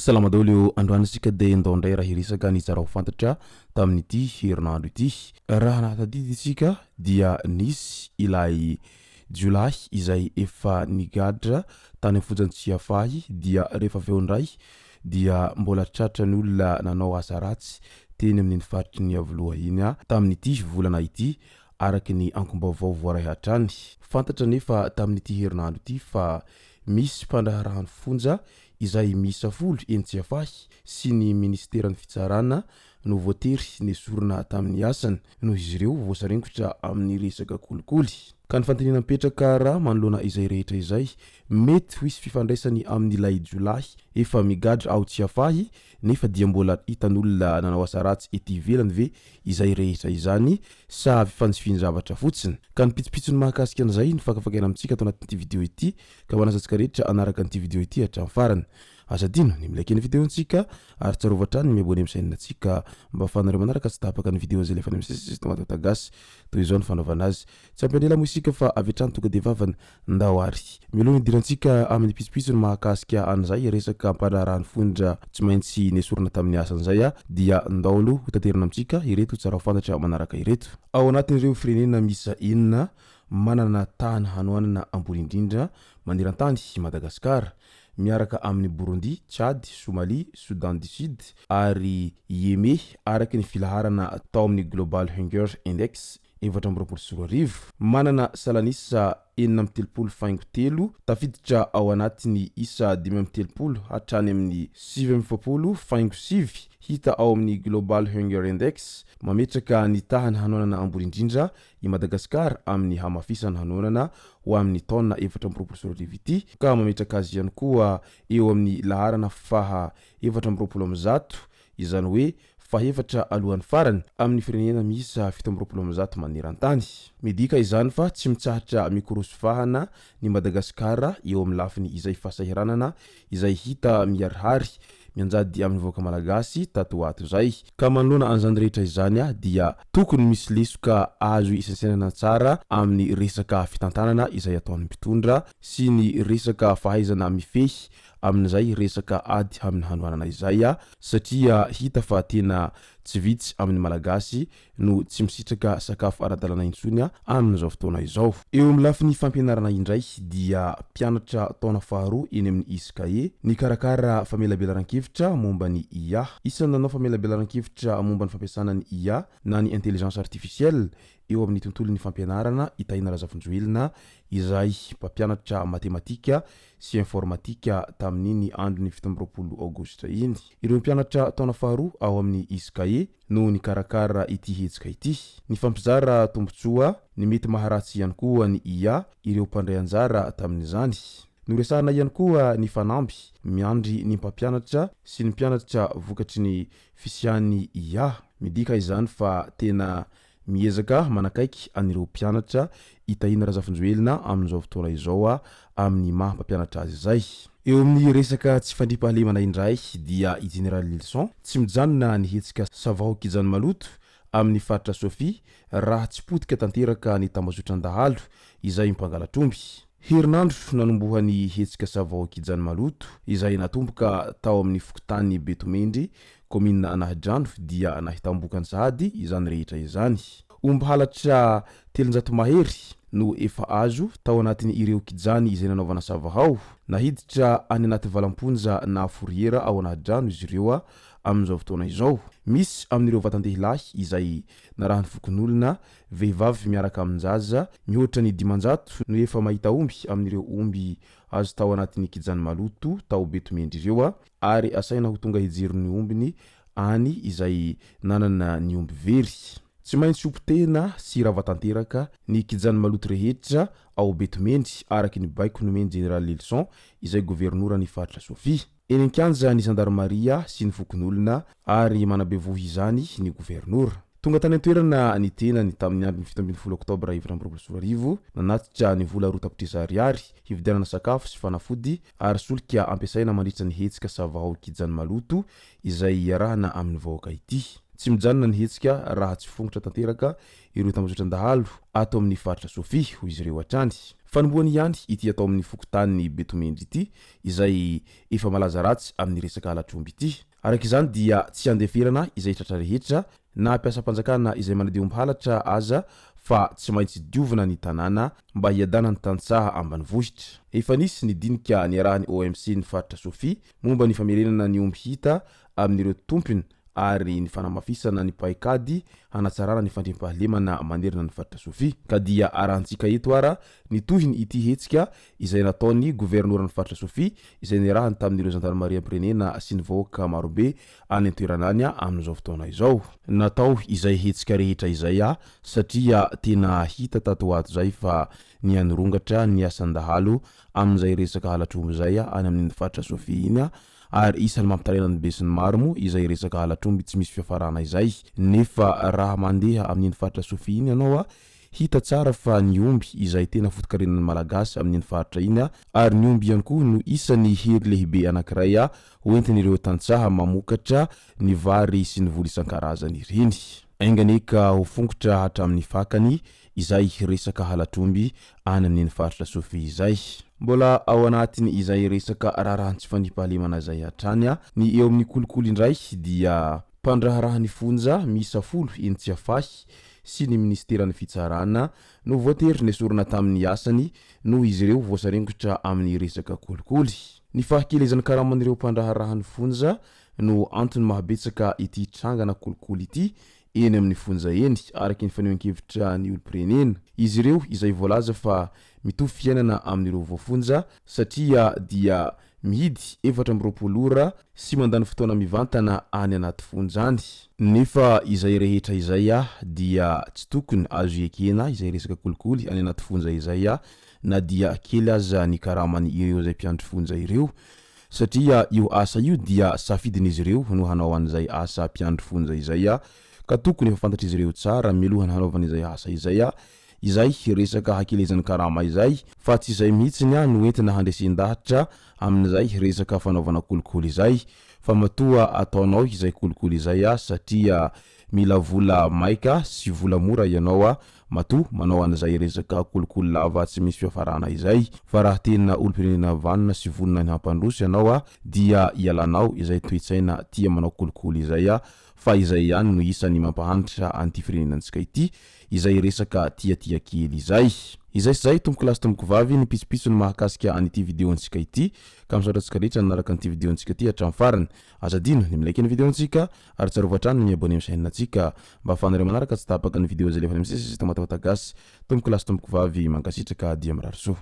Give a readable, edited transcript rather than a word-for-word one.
Salama daholo eo androany isika dia ndao indray raha hiresaka ny tsara ho fantatra tamin'ity herinandro ity. Raha nahatadidy isika dia nisy ilay jiolahy izay efa nigadra tany am-fonjan'i Tsiafahy dia rehefa avy eo indray dia mbola tratran'ny olona nanao asa ratsy teny amin'iny faritry ny Iavoloha iny tamin'ity volana ity araka ny ankom-baovao voaray hatrany. Fantatra anefa tamin'ity herinandro ity fa misy mpandraharahan'ny fonja izay miisa folo eny Tsiafahy sy ny minisiteran'ny fitsarana no voatery nesorina tamin'ny asany noho izy ireo voasaringotra amin'ny resaka kolikoly. Ka ny fanontaniana mipetraka raha manoloana izay rehetra izay, mety ho hisy fifandraisany amin'ilay jiolahy efa migadra ao Tsiafahy nefa dia mbola hitan'olona nanao asa ratsy ety ivelany ve izay rehetra izany sa fifanjifian-javatra fotsiny? Ka ny pitsopitsony mahakasika an'izay no fakafakaina amintsika ato anatin'ity video ity ka manasa antsika rehetra hanaraka an'ity video ity hatramin'ny farany. Aza adino ny mi-like ny video-ntsika ary tsarovy hatrany ny mi-abonner amin'ny chaîne-ntsika mba ahafahanareo manaraka tsy tapaka ny video izay alefanay misesisesy eto Madagasy. Toy izao ny fanaovana azy. Tsy ampy an'ela moa isika fa avy hatrany tonga dia vavany. Ndao ary. Mialoha ny hidirantsika amin'ny pitsopitsony mahakasika an'izay resaka mpandraharaha nifondra tsy maintsy nesorina tamin'ny asany izay dia ndao aloha ho taterina amintsika ireto tsara ho fantatra manaraka ireto. Ao anatin'ireo firenena miisa enina manana tahana hanoanana ambony indrindra maneran-tany i Madagasikara. miaraka amin'i Burundi, Tchad, Somalie, Soudan du Sud ary Yémen araka ny filaharana tao amin'ny Global Hunger Index 2024. Manana salan'isa 36 faingo telo, tafiditra ao anatin'ny isa 35 hatrany amin'ny 49 faingo sivy hita ao amin'ny Global Hunger Index, mametraka ny tahan'ny hanoanana ambony indrindra i Madagasikara amin'ny hamafisana hanoanana ho amin'ny taona 2024 ity ka mametraka azy ihany koa eo amin'ny laharana faha 124, izany hoe fahefatra alohan'ny farany amin'ny firenena miisa 127 maneran-tany. Midika izany fa tsy mitsahatra mikorosy fahana ny Madagasikara eo amin'ny lafiny izay fahasahiranana izay hita miharihary mianjady amin'ny vahoaka malagasy tato ho ato izay. Ka manoloana an'izany rehetra izany dia tokony misy lesoka azo isaintsainana tsara amin'ny resaka fitantanana izay ataon'ny mpitondra sy ny resaka fahaizana mifehy amin'izay resaka ady amin'ny hanoanana izay satria hita fa tena tsy vitsy amin'ny malagasy no tsy misitraka sakafo ara-dalàna intsony amin'izao fotoana izao. Eo amin'ny lafiny fampianarana indray dia mpianatra taona faharoa eny amin'ny ISCAE nikarakara famelabelaran-kevitra momba ny IA. Isan'ny nanao famelabelaran-kevitra momba ny fampiasana ny IA na ny Intelligence Artificielle eo amin'ny tontolon'ny fampianarana i Tahina Razafinjoelina izay mpampianatra matematika sy informatika tamin'iny andron'ny 27 aogositra iny. Ireo mpianatra taona faharoa ao amin'ny ISCAE no nikarakara ity hetsika ity. Nifampizara tombontsoa ny mety maharatsy ihany koa ny IA ireo mpandray anjara tamin'izany. Noresahana ihany koa ny fanamby miandry ny mpampianatra sy ny mpianatra vokatry ny fisian'ny IA. Midika izany fa tena Miezaka manakaiky an'ireo mpianatra i Tahina Razafinjoelina amin'izao fotoana izao amin'ny maha mpampianatra azy izay. Eo amin'ny resaka tsy fandriampahalemana indray dia i Jeneraly Lilison tsy mijanona ny hetsika Savao Kijany Maloto amin'ny faritra Sofia raha tsy potika tanteraka ny tambazotran-dahalo izay mpangalatr'omby. Herinandro nanombohan'ny hetsika Savao Kijany Maloto izay natomboka tao amin'ny fokontany Betomendry Kaominina Anahidrano dia nahitam-bokany sahady izany rehetra izany. Omby halatra 300 mahery no efa azo tao anatin' ireo kijany izay nanaovana savahao. Nahiditra any anaty valam-ponja na fourrière ao Anahidrano izy ireo amin'izao fotoana izao. Misy amin'ireo vatan-dehilahy izay narahan'ny fokonolona, vehivavy miaraka amin-jaza mihoatra ny 500 no efa mahita omby amin'ireo omby azo tao anatin'ny kijany maloto tao Betomendry ireo. Ary asaina ho tonga hijery ny ombiny any izay nanana ny omby very. Tsy maintsy ho potehina sy rava tanteraka ny kijany maloto rehetra ao Betomendry araka ny baiko nomen'i Jeneraly Lilison izay governoran'ny faritra Sofia. Eny an-kianja ny zandarimaria sy ny fokonolona ary manabe voho izany ny governora. Tonga tany an-toerana ny tenany tamin'ny andron'ny 17 oktobra 2024 nanatitra ny vola 2 tapitrisa ariary hividianana sakafo sy fanafody ary solika ampiasaina mandritra ny hetsika savahao kijan'ny maloto izay iarahana amin'ny vahoaka ity. Tsy mijanona ny hetsika raha tsy fongotra tanteraka ireo tambazotran-dahalo ato amin'ny faritra Sofia, hoy izy ireo hatrany. Fanombohany ihany ity atao amin'ny fokontany Betomendry ity izay efa malaza ratsy amin'ny resaka halatr'omby ity. Araka izany dia tsy andeferana izay tratra rehetra na mpiasam-panjakana izay manadio omby halatra aza fa tsy maintsy diovina ny tanàna mba hiadanan'ny tantsaha ambanivohitra. Efa nisy ny dinika niarahan'ny OMC ny faritra Sofia momba ny famerenana ny omby hita amin'ireo tompony ary ny fanamafisana ny paikady hanatsarana ny fandriampahalemana manerana ny faritra Sofia. Ka dia arahantsika eto ara ny tohiny ity hetsika izay nataon'ny governoran'ny faritra Sofia izay niarahany tamin'ireo zandarimariam-pirenena sy ny vahoaka marobe any an-toerana any amin'izao fotoana izao. Natao izay hetsika rehetra izay satria tena hita tato ho ato izay fa niha-nirongatra ny asan-dahalo amin'izay resaka halatr'omby izay any amin'iny faritra Sofia iny ary isan'ny mampitaraina ny besinimaro moa izay resaka halatr'omby tsy misy fiafarana izay. Nefa raha mandeha amin'iny faritra Sofia iny ianao hita tsara fa ny omby izay tena fotokarenan'ny Malagasy amin'iny faritra iny ary ny omby ihany koa no isan'ny hery lehibe anankiray hoentin'ireo tantsaha mamokatra ny vary sy ny voly isan-karazany ireny. Enga anie ka ho fongotra hatramin'ny fakany izay resaka halatr'omby any amin'iny faritra Sofia izay. Mbola ao anatin' izay resaka raharahan'ny tsy fandriampahalemana izay hatrany. Ny eo amin'ny kolikoly indray dia mpandraharaha ny fonja miisa 10 eny Tsiafahy sy ny minisiteran'ny fitsarana no voatery nesorina tamin'ny asany noho izy ireo voasaringotra amin'ny resaka kolikoly. Ny fahakelezan'ny karaman'ireo mpandraharaha ny fonja no antony mahabetsaka ity trangana kolikoly ity eny amin'ny fonja eny, araka ny fanehoan-kevitra ny olom-pirenena. Izy ireo izay voalaza fa mitovy fiainana amin'ireo voafonja satria dia mihidy 24 ora sy mandany fotoana mivantana any anaty fonja any. Nefa izay rehetra izay dia tsy tokony azo ekena izay resaka kolikoly any anaty fonja izay na dia kely aza ny karamany ireo izay mpiandry fonja ireo satria io asa io dia safidin'izy ireo no hanao an'izay asa mpiandry fonja izay ka tokony efa fantatr'izy ireo tsara mialohan'ny hanaovany izay asa izay izay resaka hakelezan'ny karama izay fa tsy izay mihitsiny no entina handresen-dahatra amin'izay resaka fanaovana kolikoly izay fa matoa ataonao izay kolikoly izay satria mila vola maika sy vola mora ianao matoa manao an'izay resaka kolikoly lava tsy misy fiafarana izay fa raha tena olom-pirenena vanona sy vonona ny hampandroso ianao dia ialanao izay toe-tsaina tia manao kolikoly izay fa izay ihany no isan'ny mampahantra an'ity firenenantsika ity izay resaka tiatia kely izay. Izay sy izay tompoko lahy sy tompoko vavy ny pitsopitsony mahakasika an'ity vidéo-ntsika ity ka misaotra antsika rehetra nanaraka an'ity vidéo-ntsika ity hatramin'ny farany. Aza adino ny mi-like ny vidéo-ntsika ary tsarovy hatrany ny mi-abonner amin'ny chaîne-ntsika mba ahafahanareo manaraka tsy tapaka ny vidéo izay alefanay misesy eto Matawata Gasy. Tompoko lahy sy tompoko vavy mankasitraka dia mirary soa.